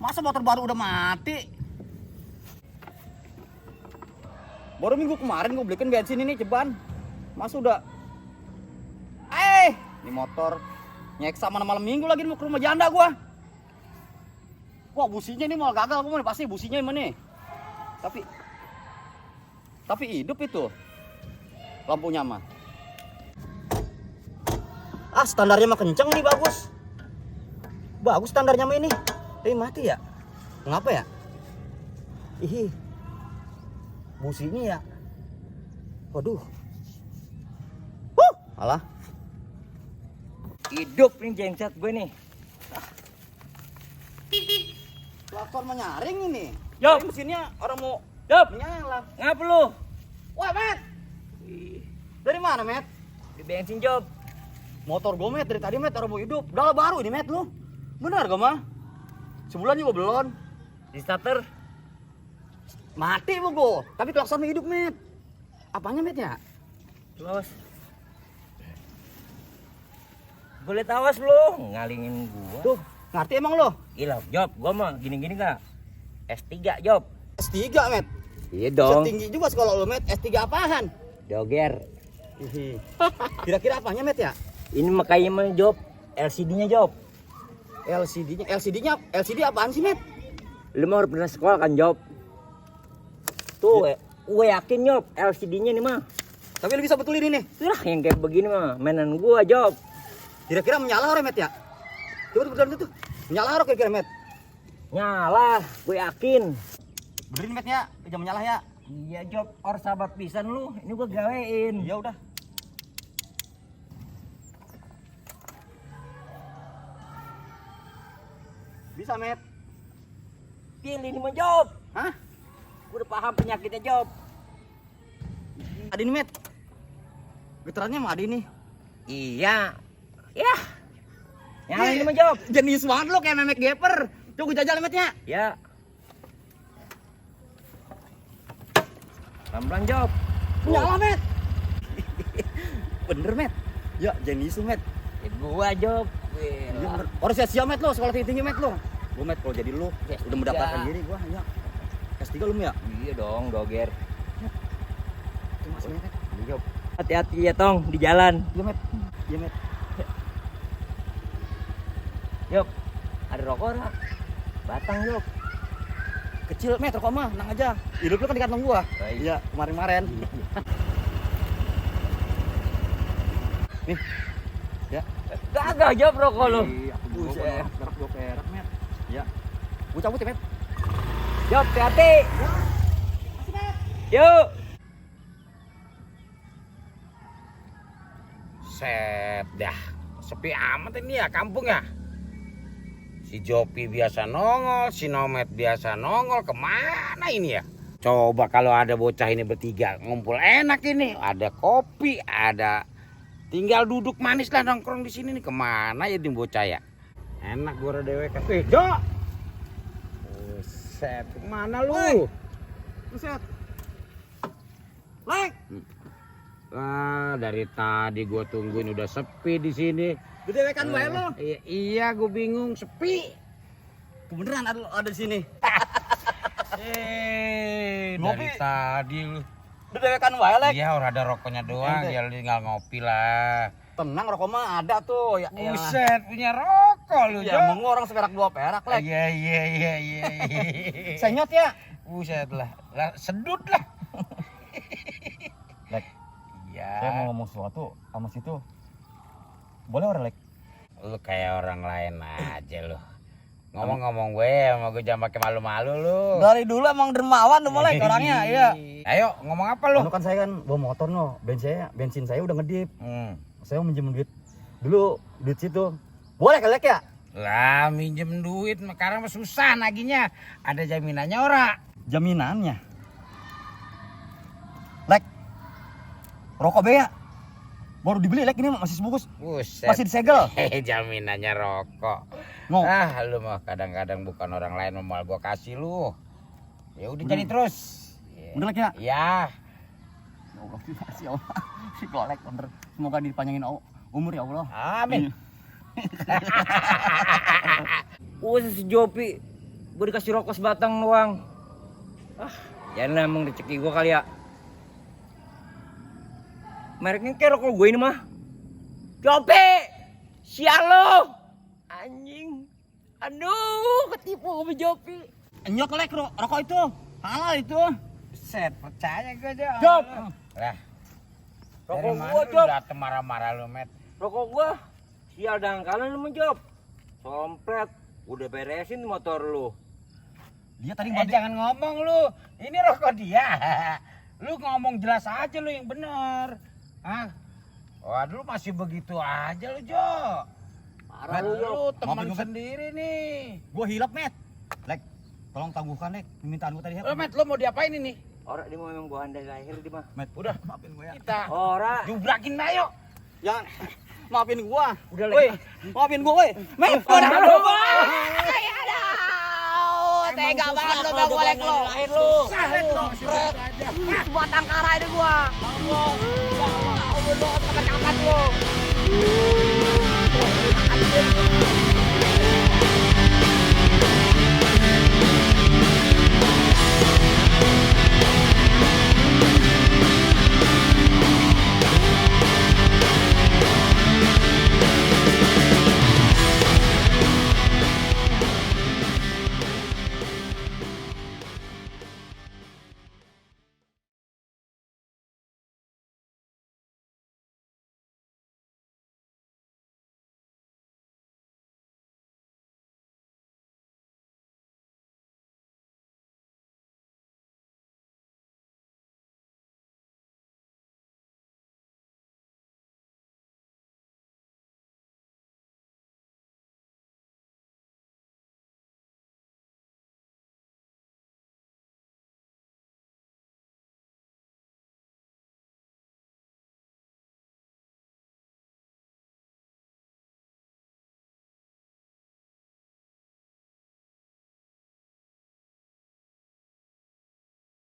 Masa motor baru udah mati? Baru minggu kemarin gue belikan bensin ini ceban. Masa udah... Ini motor nyeksa mana malam minggu lagi mau ke rumah janda gua. Wah businya ini mau gagal gua nih, pasti businya ini. Tapi hidup itu lampunya mah. Standarnya mah kenceng nih, bagus. Bagus standarnya mah ini. Tapi mati ya? Kenapa ya? Ih. Businya ya. Waduh. Alah. Hidup nih genset gue nih. Klakson menyaring ini. Yop. Ini mesinnya orang mau nyala. Ngapa lu? Wah, Met. Dari mana, Met? Di bensin Job. Motor gue, Met, dari tadi, Met, orang mau hidup. Udah baru ini, Met, lu. Benar gak, mah? Sebulan juga belum. Di starter. Mati lu, gue. Tapi klakson hidup, Met. Apanya, Met, ya? Terus. Gue liat awas lu, ngalingin gua. Tuh, ngerti emang lo? Gila, Job, gua mah gini-gini gak? S3, Job. S3, Met. Iya dong. Tinggi juga sekolah lo, Met. S3 apaan? Doger. Kira-kira apanya, Met, ya? Ini makanya mah Job, LCD-nya Job. LCD apaan sih, Met? Lu mau pernah sekolah kan Job? Tuh, gue yakin Job, LCD-nya nih mah. Tapi lu bisa betulin ini. Itulah yang kayak begini mah, mainan gua Job. Kira-kira menyala orang, Met, ya? Coba tuh. Menyala orang kira-kira, Met. Nyala, gue yakin. Benerin, Met, ya. Jangan menyala ya. Iya Job, or sahabat pisan lu. Ini gua gawein. Ya udah. Bisa, Met. Pilih ini mah Job. Hah? Gua udah paham penyakitnya Job. Ada ini, Met. Getarannya mah ada ini. Iya. Ya. Nyala ini mah Job. Jenis banget lo kayak memek geper. Coba gue jajal, Met, ya. Ya. Pelan-pelan Job. Nyala, Met. Bener, Met. Ya, jenis lu, Met. Gua Job. Iya, bener. Orang sia-sia, Met, lo. Sekolah tinggi, Met, lo. Gue, Met, kalau jadi lu udah mendaftarkan diri gua, ya. S3 lu, ya? Iya dong, Doger. Cuma sini, Met. Iya Job. Hati-hati ya Tong di jalan. Iya, Met. Iya, Met. Job. Ada rokok ora? Batang Job. Kecil, Met, rokok mah, tenang aja. Hidup lu kan di kantong gua. Baik. Iya, kemarin-kemarin. Nih. Ya. Kagak Job rokok lu. Iya, aku juga perak gua perak, Met. Ya. Gua cabut ya, Met. Job, hati-hati. Yuk. Set dah, sepi amat ini ya kampung ya. Si Jopi biasa nongol, si Nomet biasa nongol, kemana ini ya? Coba kalau ada bocah ini bertiga ngumpul enak ini, ada kopi, ada tinggal duduk manis lah nongkrong di sini nih. Kemana ya tim bocah ya? Enak gua dewek. Jo, set, kemana lu? Buset. Lek. Dari tadi gua tungguin udah sepi di sini. Gede kan wae lo. Iya, gue bingung, sepi. Kebeneran ada di sini. Dari tadi lu. Gede kan wae, Lek. Iya, orang ada rokoknya doang, ya lu tinggal ngopi lah. Tenang, rokok mah ada tuh. Ya, Buset, punya rokok lu, ya mau orang seperak 2 perak, Lek. Iya. Senyot ya. Buset lah, sedut lah. Lek, Iya. saya mau ngomong sesuatu sama situ. Boleh orang, Lek? Lu kayak orang lain aja lu. Ngomong-ngomong gue, sama gue jangan pakai malu-malu lu. Dari dulu emang dermawan tuh, Lek, orangnya. Iya. Ayo, ngomong apa lu? Anu kan saya kan bawa motor no, bensin saya udah ngedip. Saya mau minjem duit dulu, duit situ. Boleh kan, Lek, ya? Lah, minjem duit sekarang mah susah naginya. Ada jaminannya ora? Jaminannya. Lek, rokok bea. Baru dibeli, Lek, ini masih sebungkus. Buset. Masih disegel. Jaminannya rokok. Mau. Lu mah kadang-kadang bukan orang lain mau gua kasih lu. Ya udah jadi terus. Udah, Lek, ya? Iya. Ya Allah, terima kasih Allah. Si Golek bener. Semoga dipanjangin umur ya Allah. Amin. Si Jopi Gue dikasih rokok sebatang doang. Ya emang rezeki gue kali ya. Mereknya kayak rokok gue ini mah. Jopi! Sial lo! Anjing. Aduh, ketipu sama Jopi. Nyok lek rokok itu. Halal itu. Set, percaya gue aja. Job. Lah, Rokok dari mana gua, lu Job. dateng marah-marah lu, Met? Rokok gue. Sial dangkalan lu Job. Sompret. Udah beresin motor lu. Dia tadi Jangan ngomong lu. Ini rokok dia. Lu ngomong jelas aja lu yang bener. Hah? Waduh, lu masih begitu aja lu, Jo. Parah Lu, lu, Job. teman Maafin gua, Met. sendiri nih. Gua hilap, Met. Lek, tolong tangguhkan, Lek. Permintaan gua tadi. Lu, Met, lu mau diapain ini? Orang dia mau memang gua andai lahir dia mah. Met, udah maafin gua ya. Kita Orang. jubrakin dah yuk. Jangan. Maafin gua. Udah Woi, Lek. maafin gua, woi. Met, Udah, udah. lu. Tega banget lo bang Lek lo. Lahir lu. Batang kara ini gua. Allah. Allah, kapan lo.